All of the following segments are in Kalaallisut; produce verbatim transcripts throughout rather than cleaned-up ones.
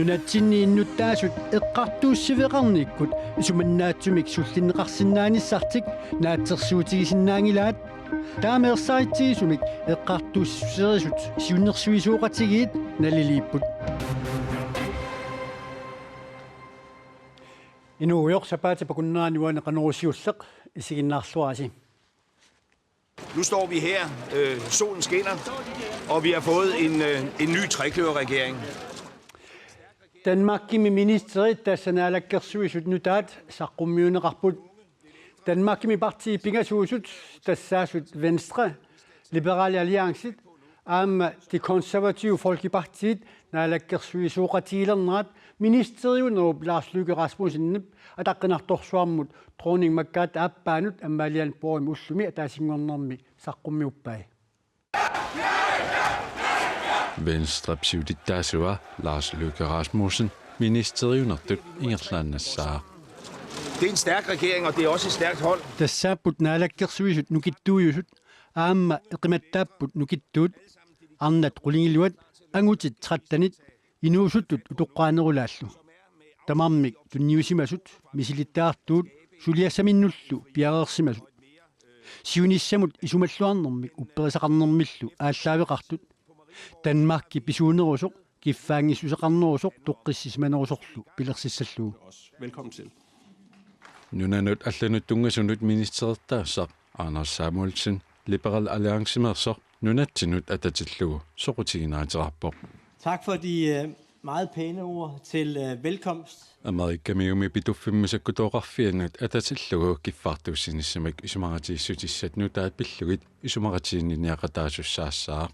Nunatsinni innuttaasut eqqartuussiveqarnikkut isumannaatsumik sullinneqarsinnaanissartik naatsorsuutigisinnaanngilaat. Taama ersaritsigusumik eqqartuussiverisut siunnersuisoqatigiit naliliipput. Inuugujoq, sapaatip akunnerani uani Qanorooq siulleq isiginnaarluarisi. Nu står vi her. Øh, solen skinner, og vi har fået en, øh, en ny trekløverregering. Danmarkimi ministerit tassa naalakkersuisut nutaat saqqummiunneqarput. Danmarkimi partiit pingasuusut tassaasut Venstre, Liberal Alliancet aamma Det Konservative Folkepartiit naalakkersuisooqatigilernerat ministeriunerup Lars Løkke Rasmussenip ataqqinartorsuarmut Dronning Margrethe aappaanut Amalienborgimi ullumi ataasinngornermi saqqummiuppai. Venstrep siulittaasua Lars Løkke Rasmussen ministeriunertut ingerlaannassaaq. Det er en stærk regering, og det er også et stærkt hold. Tassaapput naalakkersuisut nukittuujusut aamma eqimattaapput nukittuut, arnat qulingiluat, angutit trettenit, inuusuttut utoqqaanerulaallu. Tamarmik tunniusimasut, misilittagartuut, suliassaminnullu piareersimasut. Siunissamut isumalluarnermik upperisaqarnermillu aallaaveqartut. Danmarki pisuunerusoq, kiffaanngissuseqarnerusoq toqqissisimanerusorlu pilersissallugu. Velkommen til. Nunanut allanut tunngasunut ministerertaassaq Anders Samuelsen, Liberal Alliancemeersoq, nunatsinnut atatillugu soqutiginaateqarpoq. Tak for de øh, meget pæne ord til øh, velkomst. Amerikamiumi Pituffimmi sakkutooqarfianut atatillugu kiffartuussinissamik isumaqatigiissutissat nutaat pillugit isumaqatigiinniaqataasussaassaaq.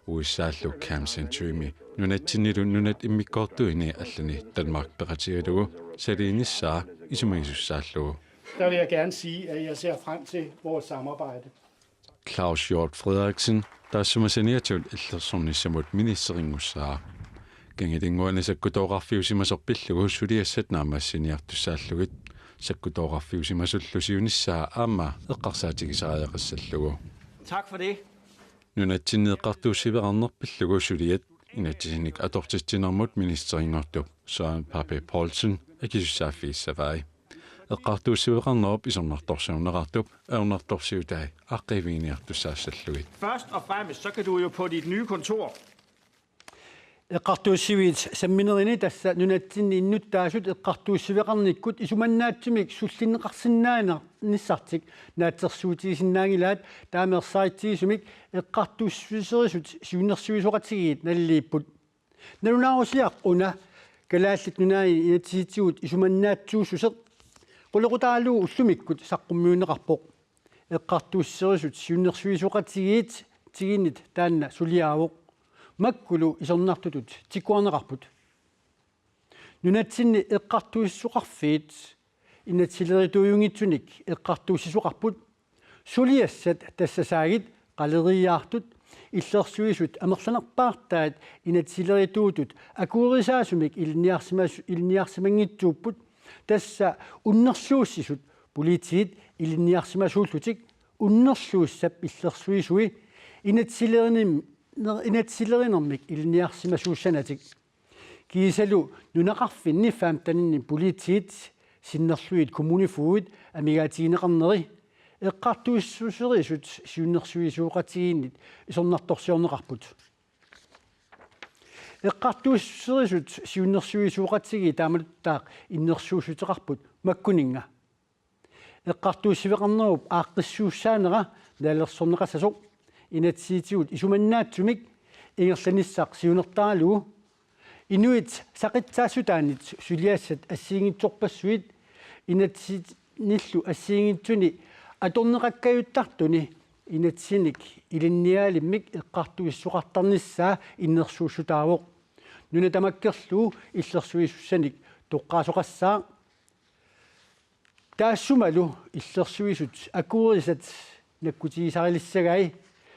U S A-llu Camp Centurymi nunatsinnilu nunat immikkoortuini allani Danmark peqatigalugu saliinissaa isumagisussaallugu. Der vil jeg gerne sige, at jeg ser frem til vores samarbejde. Claus Hjort Frederiksen taassuma saniatigut illersornissamut ministerinngussaaq. Kingilinnguani sakkutooqarfiusimasoq pillugu suliassat naammassiniartussaallugit. Sakkutooqarfiusimasullu siunissaa aamma eqqarsaatigisariaqassallugu. Tak for det. Nunatsinni eqqartuussiveqarneq pillugu suliat inatsisinik atortitsinermut ministerinngortup Søren Pape Poulsen akisussaaffigissavai. Eqqartuussiveqarnerup isornartorsiorneqartup ajornartorsiutai aaqqiiviginiartussaassallugit. Først og fremmest, så kan du jo på dit nye kontor Eqqartuussiviit samminerini tassa nunatsinni innuttaasut eqqartuussiveqarnikkut isumannaatsumik sullinneqarsinnaanissartik naatsorsuutigisinnaanngilaat. Taama ersaritsigusumik eqqartuussiverisut siunnersuisoqatigiit naliliipput. Nalunaarusiaq una Kalaallit Nunaanni inatsisitigut isumannaatsuussuseq qulequtaalugu ullumikkut saqqummiunneqarpoq. Eqqartuussiverisut siunnersuisoqatigiit tiginit taanna suliaavoq. Makkulu isornartutut tikkuarneqarput. Nunatsinni eqqartuussisoqarfiit inatsisilerituujunngitsunik eqqartuussisoqarput. Suliassat tassasaagit qaleriiaartut illersuisut amerlanerpaartaat inatsisilerituutut akuerisaasumik ilinniarsimas-, ilinniarsimanngitsuupput. Tassa unnerluussisut politiit ilinniarsimasuullutik unnerluussap illersuisui inatsisilerinim-, inatsisilerinermik ilinniarsimasuussanatik. Kiisalu nunaqarfinni femteninni politiit sinnerlugit kommunefogedit amigaatigineqarneri eqqartuussiverisut siunnersuisoqatigiinnit isornartorsiorneqarput. Eqqartuussiverisut siunnersuisoqatigiit taamatuttaaq innersuussuteqarput makkuninnga. Eqqartuussiveqarnerup aaqqissuussaanera nalilersorneqassasoq inatsisitigut isumannaatsumik ingerlanissaq siunertaralugu. Inuit saqitsaassutaannit suliassat assigiinngitsorpassuit inatsisinillu assigiinngitsuni atorneqakkajuttartuni inatsisinik ilinnialimmik eqqartuussisoqartarnissaa innersuussutaavoq. Nuna tamakkerlugu illersuisussanik toqqaasoqassaaq. Taassumalu illersuisut akuerisat nakkutigisarilissagai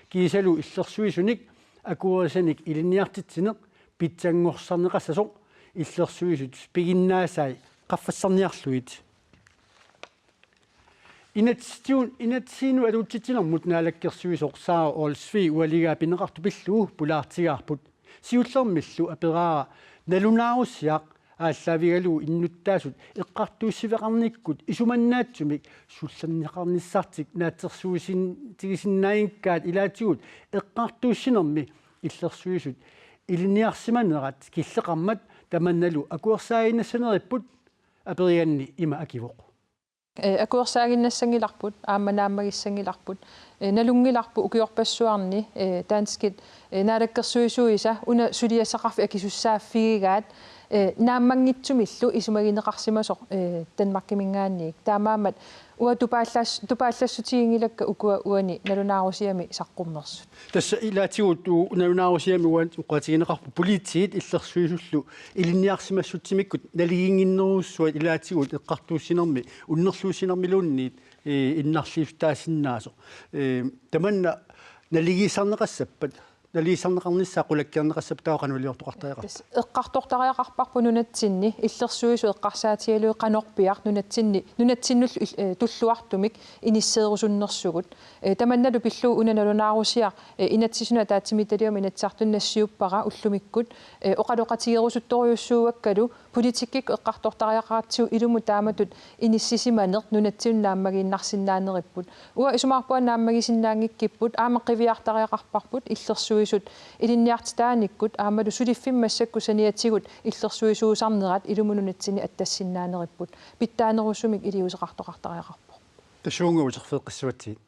kiisalu illersuisunik akuerisanik ilinniartitsineq pitsanngorsarneqassasoq illersuisut piginnaasai qaffassarniarlugit. Inatsisitigut, inatsisinnut atuutsitsinermut naalakkersuisoq Sara Olsvig ualigaa pineqartoq pillugu pulaartigaarput. Siullermillu aperaara nalunaarusiaq aallaavigalugu innuttaasut eqqartuussiveqarnikkut isumannaatsumik sullinneqarnissartik naatsorsuutigisinnaaginnakkaat ilaatigut eqqartuussinermi illersuisut ilinniarsimanerat killeqarmat tamannalu akuersaaginnassaneripput aperiganni ima akivoq. Akuersaaginnassanngilarput aamma naammagissanngilarput. Nalunngilarput ukiorpassuarni danskit naalakkersuisuisa una suliassaqarfik akisussaaffigigaat naammanngitsumillu isumagineqarsimasoq Danmarkiminngaanniit. Taamaammat uanga tupaallassutiginngilakka ukua uani nalunaarusiami saqqummersut. Tassa ilaatigut nalunaarusiami uani oqaatigineqarpoq politiit illersuisullu ilinniarsimassutsimikkut naligiinnginnerussuat ilaatigut eqqartuussinermi unnerluussinermiluunniit innarliussutaasinnaasoq. Tamanna naligiissarneqassappat naligiissarneqarnissaa qulakkeerneqassappat taava qanoq iliortoqartariaqarpa? Eqqartortariaqarparput nunatsinni illersuisut eqqarsaatigalugit qanorpiaq nunatsinni nunatsinnullu tulluartumik inisseerusunnersugut. Tamannalu pillugu una nalunaarusiaq inatsisunut ataatsimiititaliami Inatsisartuni nassiuppara ullumikkut oqaloqatigerusuttorujussuuakkalu politikkikkut eqqartortariaqaratsigu ilumut taamatut inissisimaneq nunatsinni naammagiinnarsinnaaneripput. Uanga isumaqarpunga naammagisinnaanngikkipput aamma qiviartariaqarparput illersuisut ilinniartitaanikkut aammalu suliffimmi massakkut saniatigut illersuisuusarnerat ilumut nunatsinni attassinnaanerippput. Pitsaanerusumik iliuuseqartoqartariaqarpoq. Tassuunga uterfigeqqissavatsigit.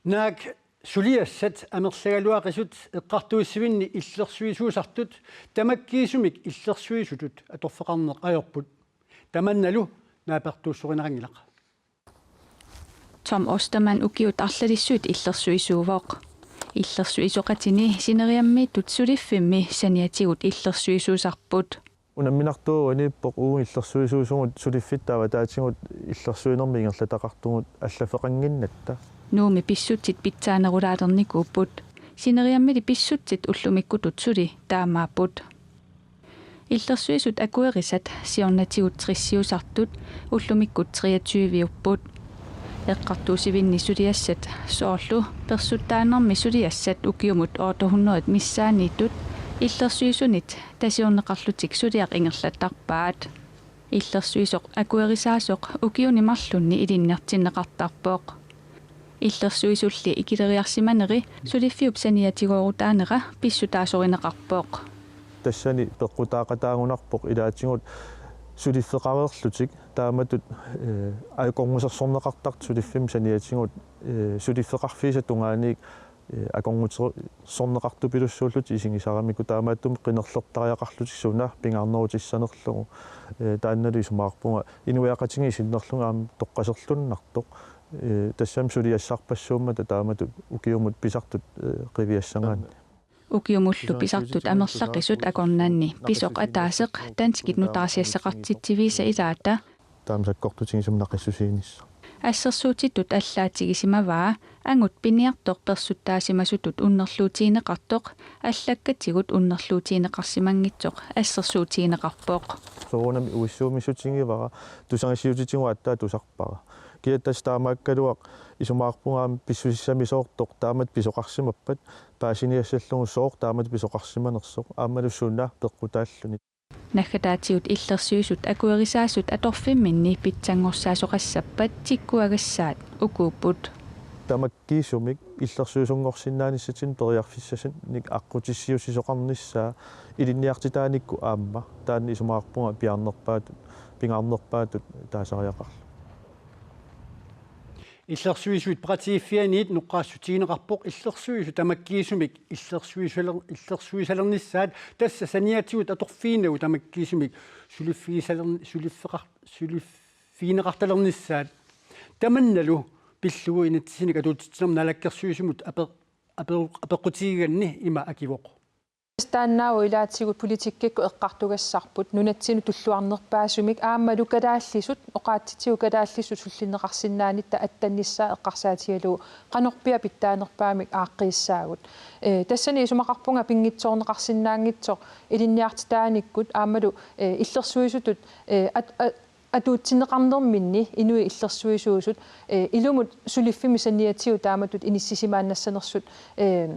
Naak suliassat amerlagaluaqisut eqqartuissivinni illersuisuusartut tamakkiisumik illersuisutut atorfeqarneq ajorput. Tamannalu naapertuussorinaranngilaat. Tom Ostermann ukiut arlalissuit illersuisuuvoq. Illersuisoqatini sineriammiittut suliffimmi saniatigut illersuisuusarput. Unamminartuuvoq aniippoq uagut illersuisuusugut suliffittaava ataatigut illersuinermi ingerlataqartugut allaffeqannginnatta. Nuummi pissutsit pitsaanerulaalernikuupput. Sineriammili pissutsit ullumikkutut suli taamaapput. Illersuisut akuerisat siornatigut tressiusartut ullumikkut treogtyveupput. Eqqartuussivinni suliassat soorlu persuttaanermi suliassat ukiumut otte hundrede missaanniittut illersuisunit tasiorneqarlutik suliaq ingerlattarpaat. Illersuisoq akuerisaasoq ukiuni marlunni ilinniartinneqartarpoq. Illersuisulli ikileriarsimaneri suliffiup saniatigoorutaanera pissutaasorineqarpoq. Tassani peqqutaaqataagunarpoq ilaatigut suliffeqareerlutik taamatut akornusersorneqartartut suliffimmi saniatigut suliffeqarfiisa tungaaniit akornusersorneqartupilussuullutik isigisaramikku taamaattumik qinerlertariaqarlutik suna pingaarnerutissanerlugu. Taannalu isumaqarpunga inuiaqatigiit sinnerlugit aamma toqqaserluinnartoq. Tassami suliassarpassuummata taamatut ukiumut pisartut qiviassagaanni. Ukiumullu pisartut amerlaqisut akornanni pisoq ataaseq danskit nutaarsiassaqartitsiviisa ilaata. Taama sakkortutigisumik naqissusiinissaq. Assersuutitut allaatigisimavaa angut piniartoq persuttaasimasutut unnerluutigineqartoq allakkatigut unnerluutigineqarsimanngitsoq assersuutigineqarpoq. Soorunami uissuumissutigivara tusagassiutitigut aatsaat tusarpara. Kiattaas taamaakkaluaq isumaqarpunga aamma pissusissamisoortoq taamatut pisoqarsimappat paasiniassallugu sooq taamatut pisoqarsimanersoq aammalu suna peqqutaalluni. Naggataatigut illersuisut akuerisaasut atorfimminni pitsanngorsaasoqassappat tikkuagassaat ukuupput. Tamakkiisumik illersuisunngorsinnaanissatsinnut periarfissanik aqqutissiuussisoqarnissaa ilinniartitaanikkut aamma taanna isumaqarpunga piaarnerpaatut pingaarnerpaatut taasariaqarlugu. Illersuisuit peqatigiiffianniit noqqaassutigineqarpoq illersuisut tamakkiisumik illersuisaler- illersuisalernissaat tassa saniatigut atorfiinagu tamakkiisumik suliffigisaler- suliffeqar- suliffigineqartalernissaat. Tamannalu pillugu inatsisinik atuutsitsinermut naalakkersuisunut ape- ape- apeqqutigiganni ima akivoq. Taannaavoq ilaatigut politikkikkut eqqartugassarput nunatsinnut tulluarnerpaasumik aammalu kalaallisut oqaatsitigut kalaallisut sullinneqarsinnaanitta attannissaa eqqarsaatigalugu qanorpiaq pitsaanerpaamik aaqqiissaagut. Ee, tassani isumaqarpunga pinngitsoorneqarsinnaanngitsoq ilinniartitaanikkut aammalu ee, illersuisutut ee, at- at- atuutsinneqarnerminni inuit illersuisuusut ee, ilumut suliffimmi saniatigut taamatut inissisimaannassanersut ee,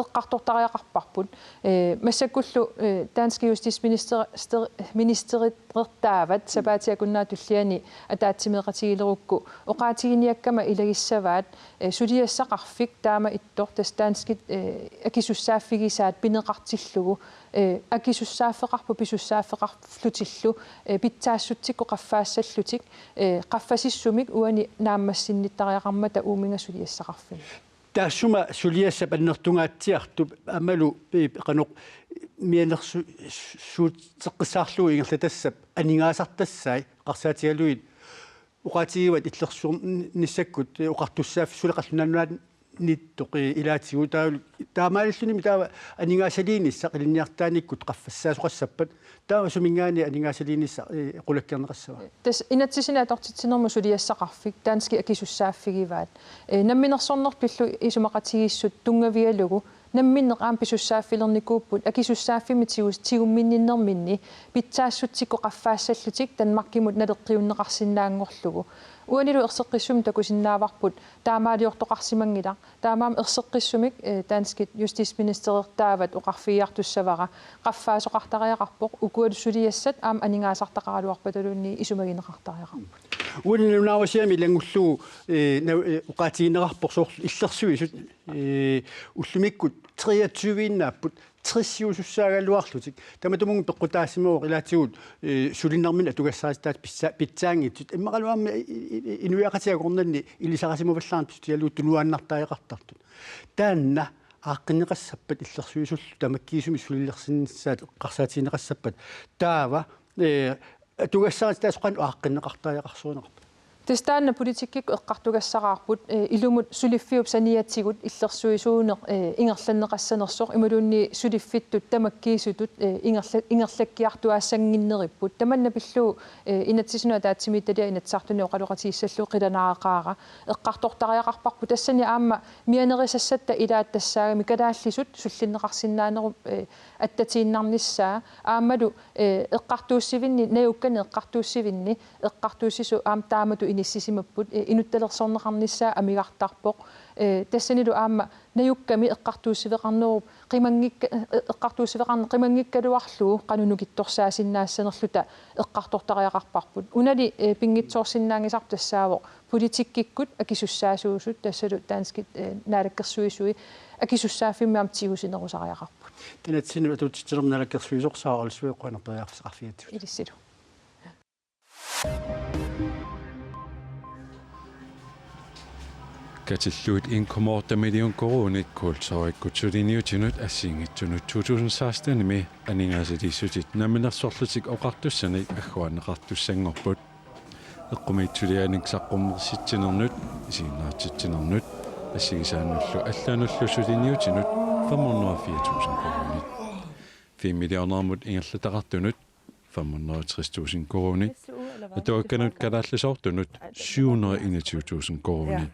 eqqartortariaqarparput. Ee, massakkullu, ee, danske justitsminister-, ster-, ministerertaavat sapaatip akunnerata tulliani ataatsimeeqatigilerukku oqaatiginiakkama ilagissavaat, ee, suliassaqarfik taama ittoq tassa danskit, ee, akisussaaffigisaat pineqartillugu, ee, akisussaaffeqarpoq pisussaaffeqarlutillu, ee, pitsaassutsikkut qaffaassallutik, ee, qaffasissumik uani naammassinnittariaqarmata uuminnga suliassaqarfimmi. Taassuma suliassap annertungaatsiartup aammalu pi-, qanoq mianersu-, suutseqqissaarlugu ingerlatassap aningaasartassai eqqarsaatigalugit oqaatigivat illersornissakkut oqartussaaffik suli qallunaat nunaanniittoq ilaatigut taava taamaalilluni taava aningaasaliinissaq ilinniartitaanikkut qaffassaasoqassappat taava suminngaanniit aningaasaliinissaq, ee, qulakkeerneqassava? Tassa inatsisini atortitsinermut suliassaqarfik danskit akisussaaffigivaat. Ee, namminersorneq pillugu isumaqatigiissut tunngavigalugu namminneq aamma pisussaaffilernikuupput akisussaaffimmi tigus-, tigumminninnerminni pitsaassutsikkut qaffaassallutik Danmarkimut naleqqiunneqarsinnaanngorlugu. Uanilu erseqqissumik takusinnaavarput taamaaliortoqarsimanngilaq. Taamaammat erseqqissumik, ee, danskit justitsministerertaavat oqarfigiartussavara qaffaasoqartariaqarpoq, ukualu suliassat aamma aningaasartaqaraluarpataluunniit isumagineqartariaqarput. Uani nalunaarusiami ilanngullugu, ee, na-, ee, oqaatigineqarpoq soorlu illersuisut, ee, ullumikkut treogtyve-innaapput, tresiusussaagaluarlutik. Tamatumunnga peqqutaasimavoq ilaatigut, ee, sulinerminni atugassarititaat pissa-, pitsaanngitsut. Immaqalu aamma i-, i-, i-, inuiaqatigiit akornanni ilisarisimavallarneq pissutigalugu tunuaannartariaqartartut. Taanna aaqqinneqassappat illersuisullu tamakkiisumik sulilersinnissaat eqqarsaatigineqassappat taava, ee, atugassarititaasut qanoq aaqqinneqartariaqarsuunarpa? Tassa taanna politikkikkut eqqartugassaraarput, ee, ilumut suliffiup saniatigut illersuisuuneq, ee, ingerlanneqassanersoq imaluunniit suliffittut tamakkiisutut, ee, ingerla-, ingerlakkiartuaassannginneripput. Tamanna pillugu, ee, inatsisinut ataatsimiititaliap Inatsisartuni oqaloqatigissallugu qilanaaqaara. Eqqartortariaqarparput tassani aamma mianerisassatta ilaat tassaagamik kalaallisut sullinneqarsinnaanerup, ee, attatiinnarnissaa aammalu, ee, eqqartuussivinni, najukkanik eqqartuussivinni, eqqartuussisut aamma taamatut inissisimapput, ee, inuttalersorneqarnissaa amigartarpoq. Ee, tassanilu aamma najukkami eqqartuussiveqarnerup qimanngikka-, ee, eqqartuussiveqarneq qimanngikkaluarlugu qanoq nukittorsaassinnaassanerluta eqqartortariaqarparput. Unali, ee, pinngitsoorsinnaanngisarput tassaavoq politikkikkut akisussaasuusut tassalu danskit, ee, naalakkersuisui akisussaaffimmi aamma tigusinerusariaqarput. Inatsisinut atuutitsinermi naalakkersuisoq Sara Olsvig, qujanaq periarfissaqarfigatsigut. Ilissilu. Katillugit en komma otte million koruunit kulturikkut suliniutinut assigiinngitsunut to tusind seksten-imi aningaasaliissutit namminersorlutik oqartussanik agguaanneqartussanngorput. Eqqumiitsulianik saqqummersitsinernut, isiginnaartitsinernut, assigisaanullu allanullu suliniutinut fem hundrede og fire tusind koruunit. Fem millionerimut ingerlataqartunut fem hundrede og tres tusind koruunit. Atuakkanut kalaallisoortunut syv hundrede og enogtyve tusind koruunit.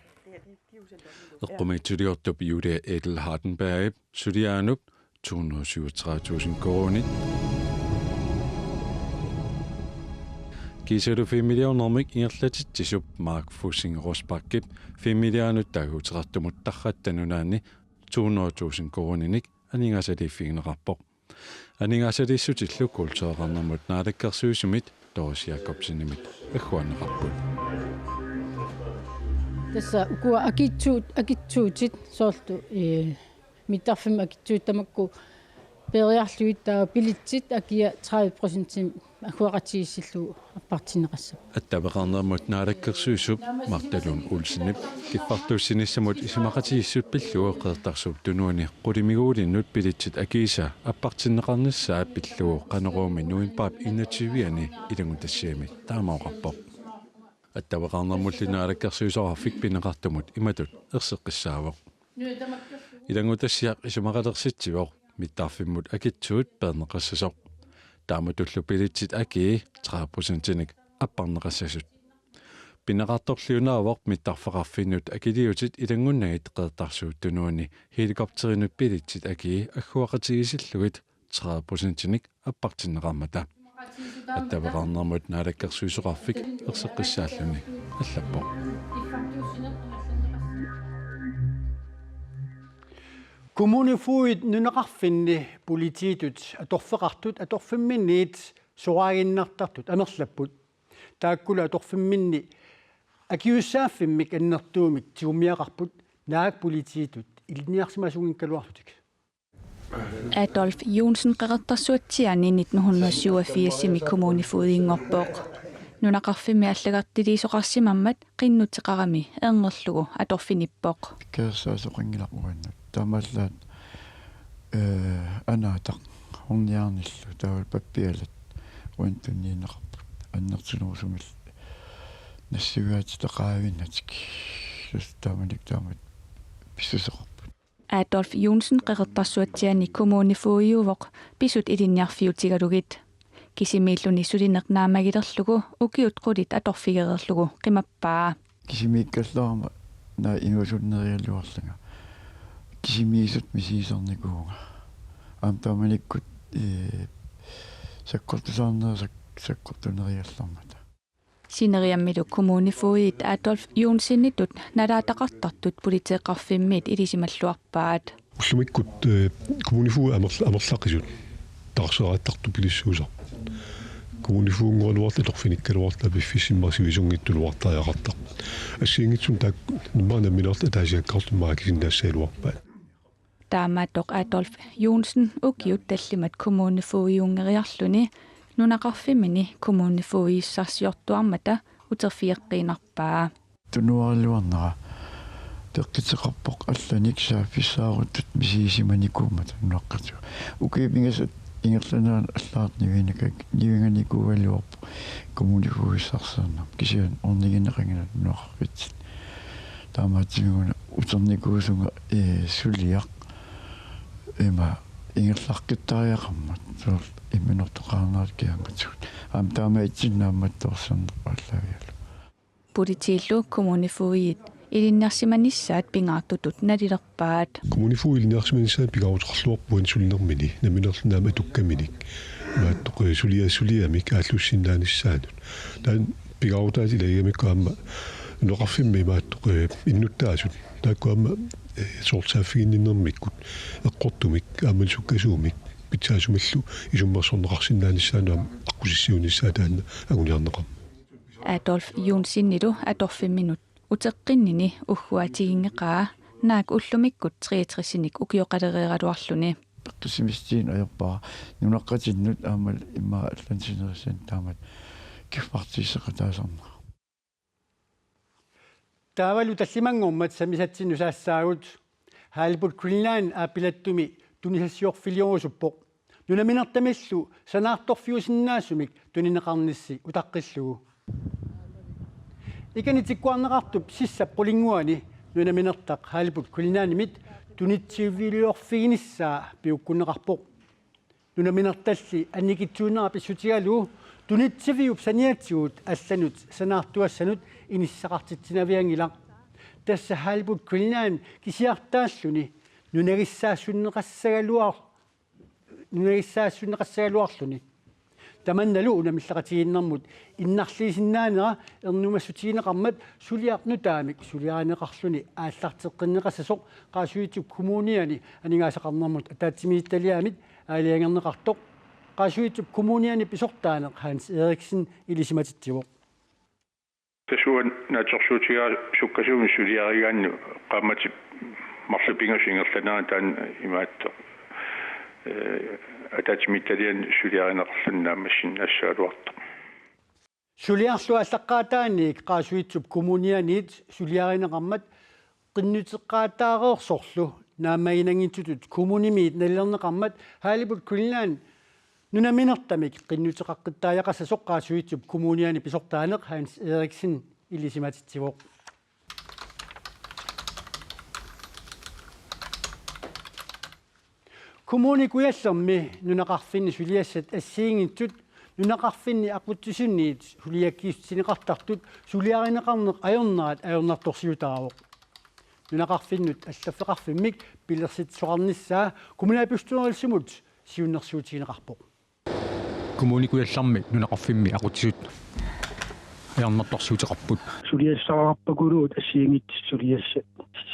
Eqqumiitsuliortup Julia Edel Hardenbergip suliaanup to hundrede og syvogtredive tusind koruunit. Kiisalu fem millionerimik ingerlatitsisup Mark Fussing Rosbachip fem millionit taaguuteqartumut Tarratta Nunaanni to hundrede tusind koruuninik aningaasaliiffigineqarpoq. Aningaasaliissutillu kultureqarnermut naalakkersuisumit Doris Jakobsenimit agguaanneqarput. Tassa ukua akitsuut-, akitsuutit soorlu, ee, mittarfimmut akitsuutit tamakku peeriarlugit taava billetsit akia tredive procentimik agguaqatigiissillugu appartinneqassapput. Attaveqarnermut naalakkersuisup Martha Lund Olsenip kiffartuussinissamut isumaqatigiissut pillugu Qeqertarsuup Tunuani qulimiguulinnut billetsit akiisa appartinneqarnissaa pillugu Qanoruumi novembarip enogtyve-ani ilanngutassiami taama oqarpoq. Attaveqarnermulli naalakkersuisoqarfik pineqartumut imatut erseqqissaavoq. Ilanngutassiaq isumaqalersitsivoq mittarfimmut akitsuut peerneqassasoq. Taamatullu billetsit akii tredive procentinik apparneqassasut. Pineqartorliunaavoq mittarfeqarfinnut akiliutit ilanngunnagit Qeqertarsuup Tunuani helikopterinut billetsit akii agguaqatigiissillugit tredive procentinik appartinneqarmata. Attaveqarnermut naalakkersuisoqarfik erseqqissaalluni allappoq. Kommunefogedit nunaqarfinni politiitut atorfeqartut atorfimminniit soraaginnartartut amerlapput. Taakkulu atorfimminni akisussaaffimmik annertuumik tigummiaqarput naak politiitut ilinniarsimasunngikkaluarlutik. Adolf Johnsen Qeqertarsuatsiaani nitten hundrede syvogfirsimi kommunefogedinngorpoq. Nunaqarfimmi allagartiliisoqarsimammat qinnuteqarami erngerlugu atorfinippoq. Keersaasoqanngilaq uannut. Taamaallaat eh, anaataq horniarnillu taavalu pappialat uannut tunniunneqarput. Annertunerusumik nassuiaatitaqaavinnatik. Tassa taamanikkut taamatut pissuseqarput. Adolf Johnsen Qeqertarsuatsiaani kommunefogediuvoq pisut ilinniarfiutigalugit. Kisimiilluni sulineq naammagilerlugu ukiut qulit atorfigereerlugu qimappaa. Kisimiikkallarama naak inuusunneerigaluarlanga. Kisimiisut misigisarnikuuvunga. Aamma taamanikkut eh, sakkortusaarnerit sak-, sakkortunerigallarmata. Sineriammilu kommunefogedit Adolf Johnsenitut nalaataqartartut politeeqarfimmiit ilisimalluarpaat. Ullumikkut eh, kommunefogedit amerl-, amerlaqisut taarseqattaartupilussuusarput. Kommunefogedinngorluartut atorfinikkaluartut piffissami marluk sivisunngitsut iluartariaqartarput. Assigiinngitsunik taakku immaqa nammineerlutik ataasiakkaarlutik immaqa akisinnaassagaluarpaat. Taamaattoq Adolf Johnsen ukiut tallimat kommunefogediunngeriarluni nunaqarfimmini kommunefogedissarsiortuarmata uterfigeqqiinnarpaa. Tunuaraluarnera peqqisseqarpoq allanik saaffissaaruttut misigisimanikuummata nunaqqatigut. Ukiut pingasut ingerlaneranni allaat niuinnaka-, niuinnganikuugaluarpoq kommunefogedissarsiornermut, kisianni ornigineqanngilaq nunaqarfitsinni. Taamaattumik una uternikuusunga eh, suliaq ima ingerlaqqittariaqarmat soorlu imminortoqarnerata kiamatigut. Aamma taamaatsinnut naammattoorsiornerput aallaavigalugu. Politiillu kommunefogedit ilinniarsimanissaat pingaartutut nalilerpaat. Kommunefogedit ilinniarsimanissaanut pingaaruteqarluarpoq uani sulinermini nammineerluni aamma atukkaminik. Imaattoq eh, sulia-, suliamik aallussinnaanissaanut. Taanna pingaarutaat ilagigamikku aamma nunaqarfimmi imaattoq eh, innuttaasut. Taakku aamma eh, soorlu saaffiginninnermikkut eqqortumik aamma sukkasuumik pitsaasumillu isummersorneqarsinnaanissaannut aamma aqqusissiunissaa taanna anguniarneqarmat. Adolf Johnsenilu atorfimminut uteqqinnini ugguatiginngeqaa naak ullumikkut treogtresinik ukioqalereeraluarluni. Peqqissimissutigineq ajorpara nunaqqatinnut aamma immaqa allanut sinerissannut taamatut kiffartuussisoqataasarnera. Taavalu tallimanngormat sammisatsinnut saassaagut. Halibut Greenland aappilattumi tunisassiorfiliorusuppoq. Nunaminertamillu sanaartorfiusinnaasumik tunineqarnissi utaqqillugu. Ikani tikkuarneqartup sissap qulinnguani nunaminertaq Halibut Greenlandimit tunitsiviliorfiginissaa piukkunneqarpoq. Nunaminertalli annikitsuunera pissutigalugu tunitsiviup saniatigut allanut sanaartugassanut inissaqartitsinavianngilaq. Tassa Halibut Greenland kisiartaalluni nunagissaassunneqassagaluar-, nunagissaassunneqassagaluarluni. Tamannalu unammisaqatigiinnermut innarliisinnaanera ernumassutigineqarmat suliaq nutaamik suliarineqarluni aallarteqqinneqassasoq Qaasuitsup Kommuniani aningaasaqarnermut ataatsimiititaliamit aalajangerneqartoq Qaasuitsup Kommuniani pisortaaneq Hans Eriksen ilisimatitsivoq. Tassa uanga naatsorsuutigaara sukkasuumik suliarigaannut qaammatip marluk pingasut ingerlanerani taanna imaattoq eh, ataatsimiititaliani suliarineqarluni naammassinnaassagaluartoq. Suliarlu aallaqqaataaniit Qaasuitsup Kommunianiit suliarineqarmat qinnuteqaataareersorlu naammaginanngitsutut kommunimiit nalilerneqarmat Halibut Greenland nunaminertamik qinnuteqaqqittariaqassasoq Qaasuitsup Kommuniani pisortaaneq Hans Eriksen ilisimatitsivoq. Kommune Kujallermi nunaqarfinni suliassat assigiinngitsut nunaqarfinni aqutsisuniit suliakkiissutigineqartartut suliarineqarneq ajornerat ajornartorsiutaavoq. Nunaqarfinnut allaffeqarfimmik pilersitsisoqarnissaa kommunalbestyrelsimut siunnersuutigineqarpoq. Kommune Kujallermi nunaqarfimmi aqutsisut ajornartorsiuteqarput. Suliassarpakuluupput assigiinngitsut suliassat.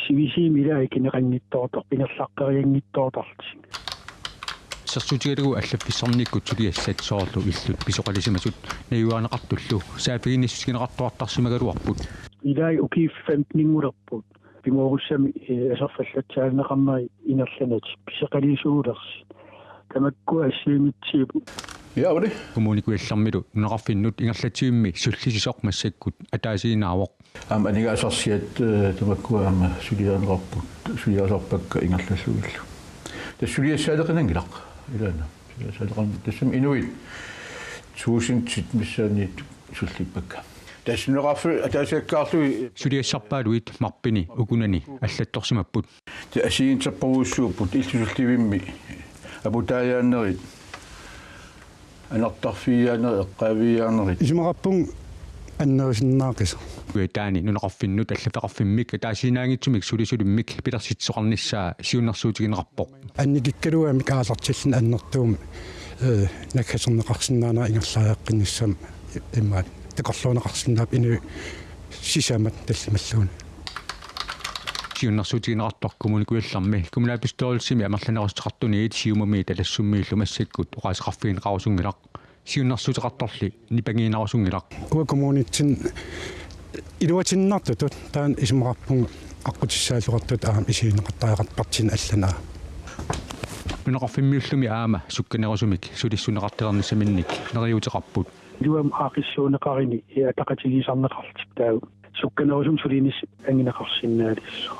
Sivisuumik ilaa ikineqanngitsoortarpoq, ingerlaqqerianngitsoortarlutik. Sersuutigalugu allaffissarnikkut suliassat soorlu illut pisoqalisimasut najugaannartullu saaffiginnissutigineqartuartarsimagaluarput. Ilaa ukiut femteninngulerput. Pimoorussamik aserfallatsaalineqarneri ingerlanertik pisoqalisuulersi. Tamakkua assigiinngitsut. Ja, var det? Kommune Kujallermilu nunaqarfinnut ingerlatsivimmi sullisisoq massakkut ataasiinnaavoq. Aamma aningaasarsiat tamakkua aamma suliarineqarput, suliarisarpakka ingerlallugillu. Tassa suliassaaleqinanngilaq ilaana. Suliassaaleqarn-, tassami inuit tuusintit missaanniit sullippakka. Tassa nunaqarfiit ataasiakkaarlugit suliassarpaaluit marpini ukunani allattorsimapput. Te assigiinngitsorpassuupput illusullivimmi aputaajaannerit, anartarfigiaanerit, eqqaavigiaanerit. Isumaqarpunga annerusinnaaqisa. Kujataani nunaqarfinnut allaffeqarfimmik ataasiinnaanngitsumik sulisulimmik pilersitsisoqarnissaa siunnersuutigineqarpoq. Annikikkaluamik aallartilluni annertuumik naggaserneqarsinnaanera ingerlariaqqinnissamut imaat takorluuneqarsinnaapput inuit sisamat tallimalluunniit. Siunnersuutigineqartoq Kommune Kujallermi kommunalbestyrelsimi amerlanerussuteqartuniit Siumumi Talassummiillu massakkut oqaaseqarfigineqarusunngilaq. Siunnersuuteqartorli nipangiinnarusunngilaq. Uanga kommunitsinni iluatinnartutut taanna isumaqarpunga aqqutissaalluartut aamma isigineqartariaqarpartin allanaa. Nunaqarfimmiullumi aamma sukkanerusumik sulissuneqartilernissaminnik neriuuteqarput. Iluamik aaqqissuunneqarnini ataqatigiisarneqarlutik taava sukkanerusumik sulinissaq angineqarsinnaalissaaq.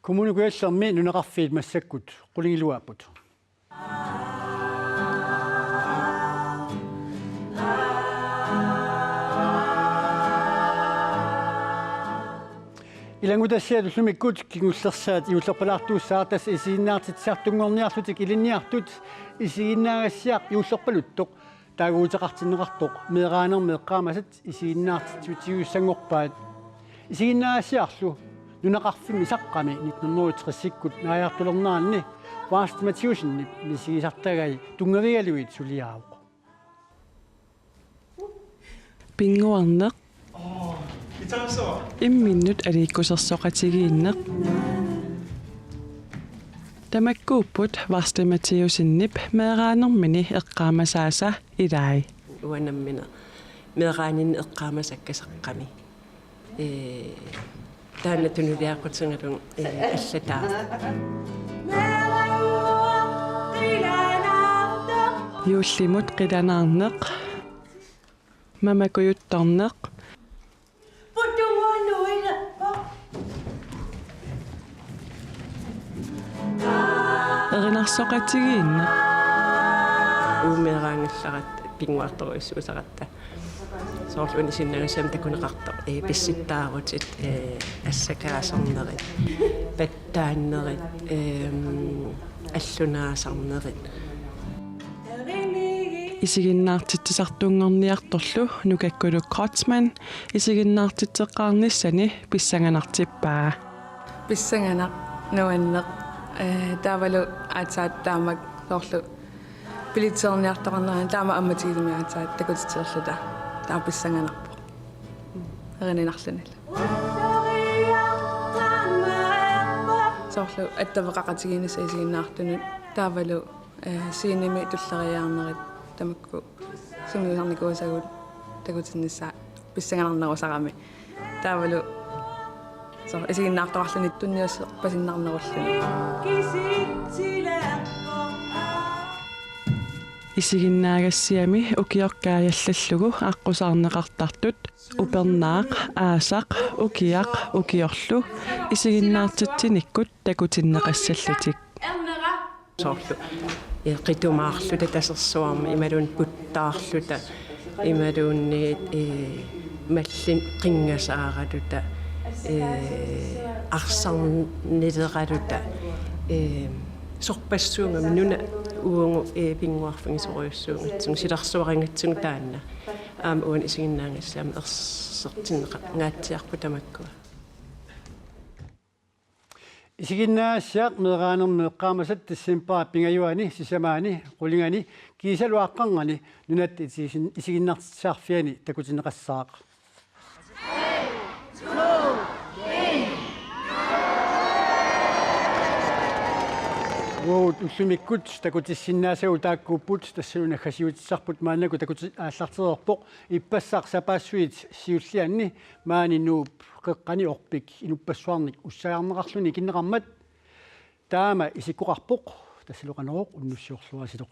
Kommune Kujallermi nunaqarfiit massakkut qulingiluaapput. Ilanngutassiat ullumikkut kingullersaat juullerpalaartuussaaq, tassa isiginnaartitsisartunngorniarlutik ilinniartut isiginnaagassiaq juullerpaluttoq taaguuteqartinneqartoq meeraanermi eqqaamasat isiginnaartitsisutigiussanngorpaat. Isiginnaagassiarlu nunaqarfimmi saqqami nitten hundrede tresikkut naajartulerneranni Vaast Mathæussenip misigisartagai tunngavigalugit suliaavoq. Pinnguarneq. Imminnut aliikkusersoqatigiinneq. Tamakkuupput Vaast Mathæussenip meeraanermini eqqaamasaasa ilai. Uanga nammineq meeraaninni eqqaamasakka saqqami. Ee, taanna tunuliaqutigalugu, ee, allataa. Juullimut qilanaarneq. Mamakujuttorneq. Erinarsoqatigiinneq. Uumeraangallarata pinnguartorujussuusaratta. Soorlu una isiginnaagassiami takuneqartoq, ee, pissitsaarutit, ee, assakaasarnerit, pattaannerit, eem, allunaasarnerit. Isiginnaartitsisartunngorniartorlu Nukakkuluk Kreutzmann isiginnaartitseqqaarnissani pissanganartippaa. Pissanganaq nuanneq, ee, taavalu aatsaat taamak soorlu bilitseerniartoqarnerani taama ammatigisumi aatsaat takutitsilerluta taama pissanganarpoq. Erininarlunilu. Soorlu attaveqaqatigiinnissaq isiginnaartunut taavalu, ee, scenemi tulleriiaarnerit tamakku sungiusarnikuusagut takutinnissaa pissanganarnerusarami. Taavalu soorlu isiginnaartoqarluni tunniusserpasinnarnerulluni. Isiginnaagassiami ukioq kaajallallugu aqqusaarneqartartut upernaaq, aasaq, ukiaq, ukiorlu isiginnaartitsinikkut takutinneqassallutik. Soorlu, ee, qitumaarluta tasersuarmi imaluunniit puttaarluta imaluunniit, ee, mallinnut qinngasaaraluta, ee, arsarnilerluta, ee, sorpassuugami nuna uagut, ee, pinnguarfigisorujussuugatsigu silarsuarigatsigu taanna. Aamma uani isiginnaagassiami ersertinneqangaatsiarput tamakkua. Isiginnaagassiaq meeraanermi eqqaamasat decembarip pingajuani sisamaani qulingani kiisalu aaqqarnganni Nunatta Isigisin-, Isiginnaartitsisarfiani takutinneqassaaq. Uagut ullumikkut takutissinnaasagut taakkuupput, tassalu naggasiutissarput maannakkut takuti-, aallartereerpoq ippassaq sapaassuit siullianni maani Nuup qeqqani orpik inuppassuarnik ussagarneqarluni ikinneqarmat. Taama isikkoqarpoq, tassalu Qanorooq unnussiorluarisilu.